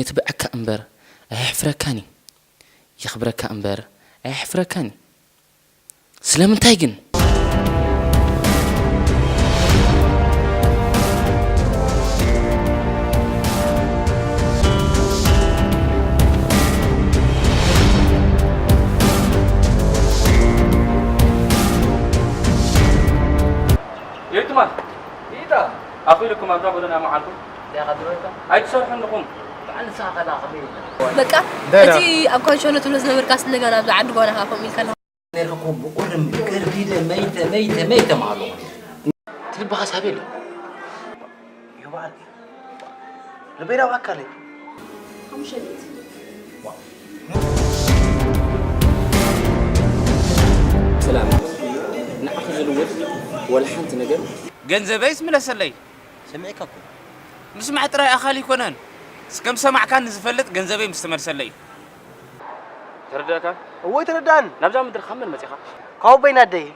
የትብዐካ እምበር ኣየሕፍረካን እዩ። የኽብረካ እምበር ኣየሕፍረካን እዩ። ስለምንታይ ግን? የትማል ኢታ ኣኺሉኩም ኣብዛ ጎደና መዓልኩም ኣይትሰርሑ ኣለኹም። በቃ እቲ ኣብ ካንሾሎ ትብሎ ዝነበርካስ እንደገና ኣብዚ ዓዲ ጓና ከኣ ከምኡ ኢልካ ኣለኻ። ነርኩ ብቁርም ከርዲደ መይተ መይተ መይተ ማሉ ትልበኻ ሳብ የለ ይባል ርቤራ ኣካለይ ሰላም ንዓኺ ዝልውጥ ወላ ሓንቲ ነገር ገንዘበይስ ምለሰለይ። ሰሚዕካ እኮ። ምስማዕ ጥራይ ኣኻሊ ኣይኮነን። እስከም ሰማዕካኒ ዝፈልጥ ገንዘበይ ምስ ተመልሰለይ እዩ። ተረዳእካ? እወ ይተረዳእኒ። ናብዛ ምድሪ ካብ መን መጺኻ? ካብ ኣቦይን ኣደይን።